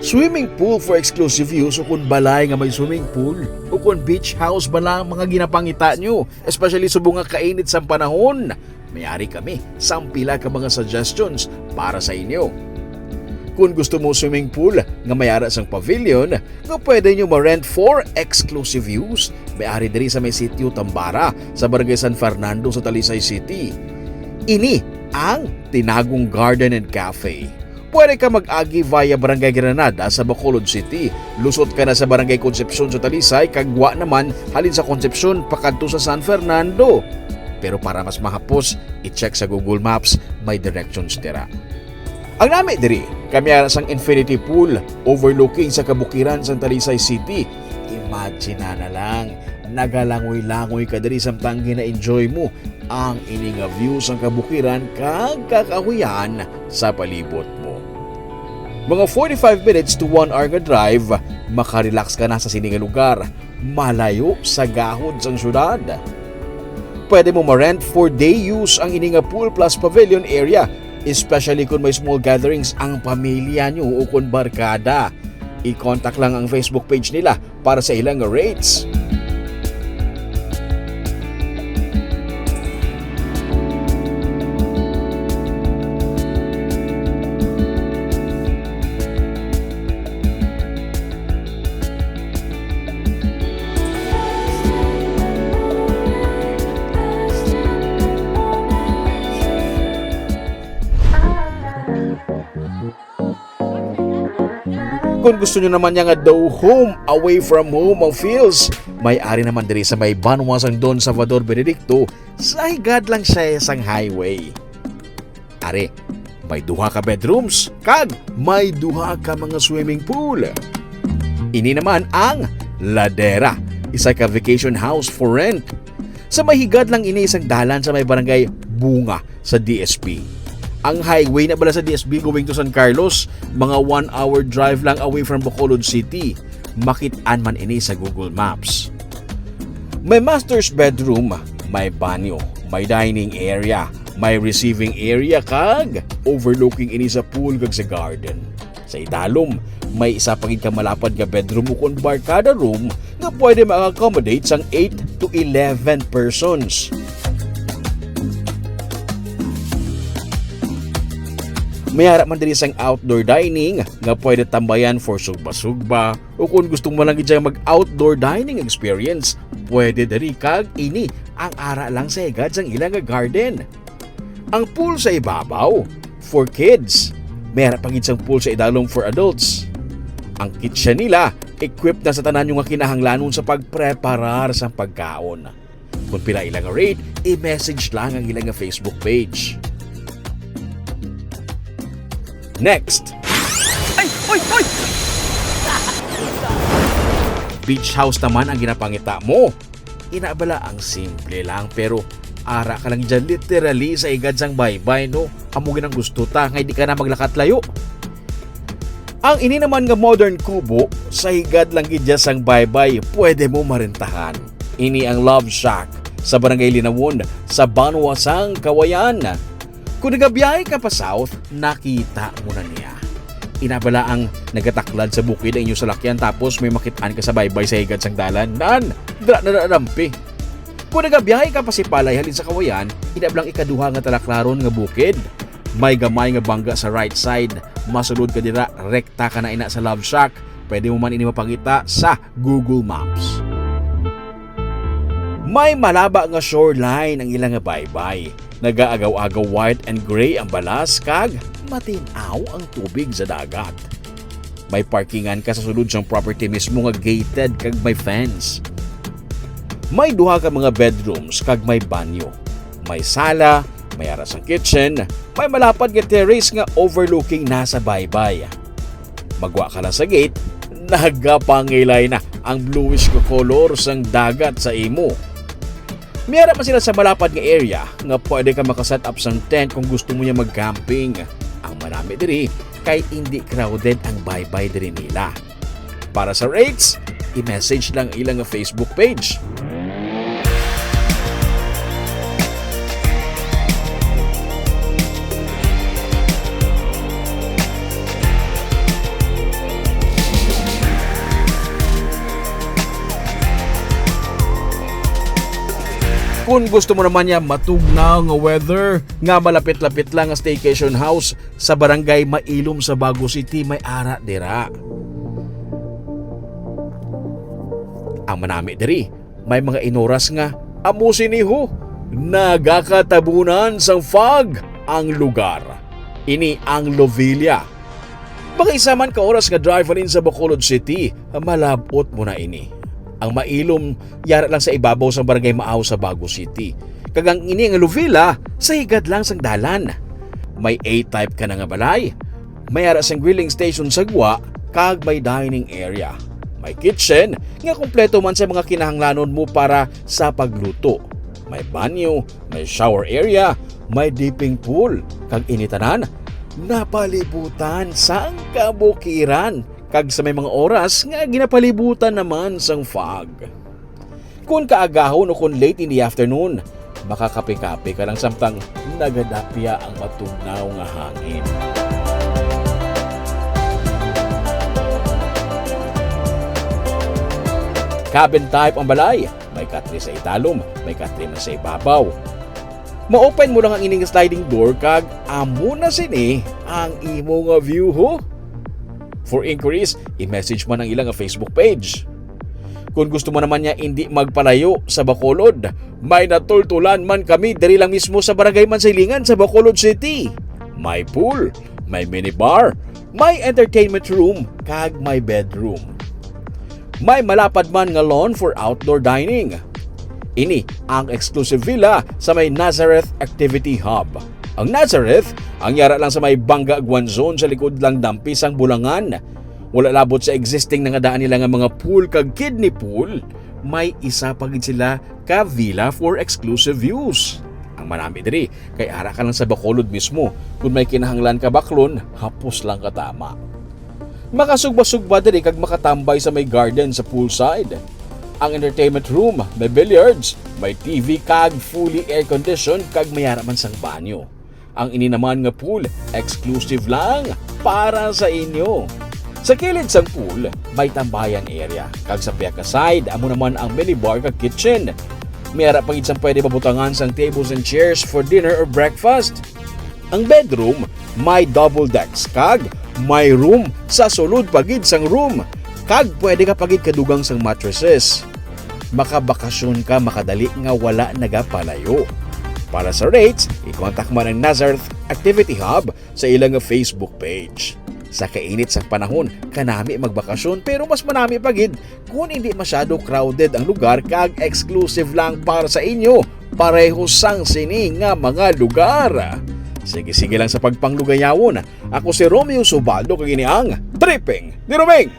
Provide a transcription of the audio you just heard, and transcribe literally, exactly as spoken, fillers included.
Swimming pool for exclusive use, o kon balay nga may swimming pool, o kon beach house bala ang mga ginapangita nyo, especially subong nga kainit sang panahon. May ari kami sang pila ka mga suggestions para sa inyo. Kung gusto mo swimming pool nga may ara sang pavilion nga pwede nyo ma-rent for exclusive use, may ari diri sa may sitio Tambara sa Barangay San Fernando sa Talisay City. Ini ang Tinagong Garden and Cafe. Pwede ka mag-agi via Barangay Granada sa Bacolod City. Lusot ka na sa Barangay Concepcion sa Talisay, kag wa naman halin sa Concepcion pakadto sa San Fernando. Pero para mas mahapos, i-check sa Google Maps, may directions dira. Ang nami diri, kami ara sang infinity pool, overlooking sa kabukiran sang Talisay City. Imagine na lang, nagalangoy-langoy ka diri samtang gina-enjoy mo ang ini nga view sang kabukiran kag kakahuyan sa palibot mo. Mga forty-five minutes to one hour nga drive, makarelax ka na sa sini nga lugar, malayo sa gahod sang syudad. Pwede mo ma-rent for day use ang ini nga pool plus pavilion area, especially kung may small gatherings ang pamilya nyo o kung barkada. I-contact lang ang Facebook page nila para sa ilang rates. Kung gusto nyo naman niya nga daw home away from home ang feels, may ari naman diri sa may banwa sang Don Salvador Benedicto, sa higad lang siya sang highway. Ari, may duha ka bedrooms kag may duha ka mga swimming pool. Ini naman ang Ladera, isa ka vacation house for rent. Sa may higad lang ini sang dalan sa may barangay Bunga sa D S P. Ang highway na bala sa D S P going to San Carlos, mga one hour drive lang away from Bacolod City. Makit-an man ini sa Google Maps. May master's bedroom, may banyo, may dining area, may receiving area, kag overlooking ini sa pool kag sa garden. Sa idalom, may isa pa gid ka malapad nga bedroom ukon barkada room nga pwede ma-accommodate sang eight to eleven persons. May ara man diri sang outdoor dining nga pwede tambayan for sugba-sugba, o kung gusto mo lang gid siya mag-outdoor dining experience, pwede diri, kag ini ang ara lang sa higad sang ila nga garden. Ang pool sa ibabaw, for kids. May ara pa gid sang pool sa idalom for adults. Ang kitchen nila, equipped na sa tanan yung nga kinahanglanon sa pagpreparar sang pagkaon. Kung pila ila nga rate, i-message lang ang ila nga Facebook page. Next. Ay! Oy! Oy! Beach house naman ang ginapangita mo. Ina bala ang simple lang, pero ara ka lang dyan, literally sa higad sang baybay, no? Amo gid ang gusto ta, nga di ka na maglakat layo. Ang ini naman nga modern kubo, sa higad lang gid dya sang baybay, pwede mo marentahan. Ini ang Love Shack sa Barangay Linawon, sa banwa sang Kawayan. Kung nagabiyahe ka pa south, nakita mo na niya. Ina bala ang nagataklad sa bukid ang inyo salakyan, tapos may makit-an ka sa baybay sa higad sang dalan. Nan, dra na na rampi. Kung nagabiyahe ka pa Sipalay halin sa Kawayan, ina bala ang ikaduha nga talaklaron nga bukid. May gamay nga bangga sa right side. Masulod ka dira, rekta ka na ina sa Love Shack. Pwede mo man ini mapangita sa Google Maps. May malaba nga shoreline ang ila nga baybay. Nagaagaw-agaw white and gray ang balas, kag matin-aw ang tubig sa dagat. May parkingan ka sa sulod sang property mismo nga gated kag may fence. May duha ka mga bedrooms kag may banyo. May sala, may ara sang kitchen, may malapad nga terrace nga overlooking na sa baybay. Magwa ka lang sa gate, nagapangilay na ang bluish nga kolor sang dagat sa imo. May ara pa sila sa malapad nga area nga pwede ka maka-set up sang tent kung gusto mo niya mag-camping. Ang manami diri kay indi crowded ang baybay diri nila. Para sa rates, i-message lang ang ilang Facebook page. Kung gusto mo naman niya matugnaw nga weather, nga malapit-lapit lang nga staycation house sa barangay Mailom sa Bago City, may ara dira. Ang manami diri, may mga inoras nga amo sini ho, nagakatabunan sang fog ang lugar. Ini ang Lovilla. Mga isa man ka oras nga drive halin sa Bacolod City, malab-ot mo na ini. Ang Mailom, yara lang sa ibabaw sang Barangay Maaw sa Bago City. Kag ang ini nga Lovilla, sa higad lang sang dalan. May A-type ka na nga balay. May ara sang grilling station sa gwa, kag may dining area. May kitchen, nga kompleto man sa mga kinahanglanon mo para sa pagluto. May banyo, may shower area, may dipping pool, kag ini tanan napalibutan sang kabukiran, kag sa may mga oras nga ginapalibutan naman sang fog. Kung kaagahon o kung late in the afternoon, makakape-kape ka lang samtang nagadapya ang matugnaw nga hangin. Cabin type ang balay, may katre sa idalom, may katre man sa ibabaw. Ma-open mo lang ang ining sliding door kag amo na sini ang imo nga view, ho. For inquiries, i-message man ang ilang Facebook page. Kung gusto mo naman niya hindi magpalayo sa Bacolod, may natultulan man kami diri lang mismo sa Barangay Mansilingan sa Bacolod City. May pool, may minibar, may entertainment room, kag may bedroom. May malapad man nga lawn for outdoor dining. Ini ang exclusive villa sa may Nazareth Activity Hub. Ang Nazareth, ang yara lang sa may Banga Guanzon sa likod lang dampi sang Bulangan. Wala labot sa existing na nga daan nila nga mga pool kag kidney pool, may isa pa gid sila ka villa for exclusive use. Ang manami diri, kay ara ka lang sa Bacolod mismo. Kung may kinahanglan ka baklon, hapos lang katama. Makasugba-sugba diri kag makatambay sa may garden sa poolside. Ang entertainment room, may billiards, may T V kag fully air-conditioned kag may ara man sang banyo. Ang ini naman nga pool, exclusive lang para sa inyo. Sa kilid sang pool, may tambayan area, kag sa pihak nga side, amo naman ang minibar kag kitchen. May ara pa gid sang pwede mabutangan sang tables and chairs for dinner or breakfast. Ang bedroom may double decks kag may room sa sulod pa gid sang room, kag pwede ka pa gid kadugang sang mattresses. Makabakasyon ka makadali nga wala nagapalayo. Para sa rates, i-contact man ang Nazareth Activity Hub sa ila nga Facebook page. Sa kainit sang panahon, kanami magbakasyon, pero mas manami pa gid kung hindi masyado crowded ang lugar kag exclusive lang para sa inyo, pareho sang sini nga mga lugar. Sige-sige lang sa pagpanglugayawon. Ako si Romeo Subaldo, kag ini ang Tripping ni Roming.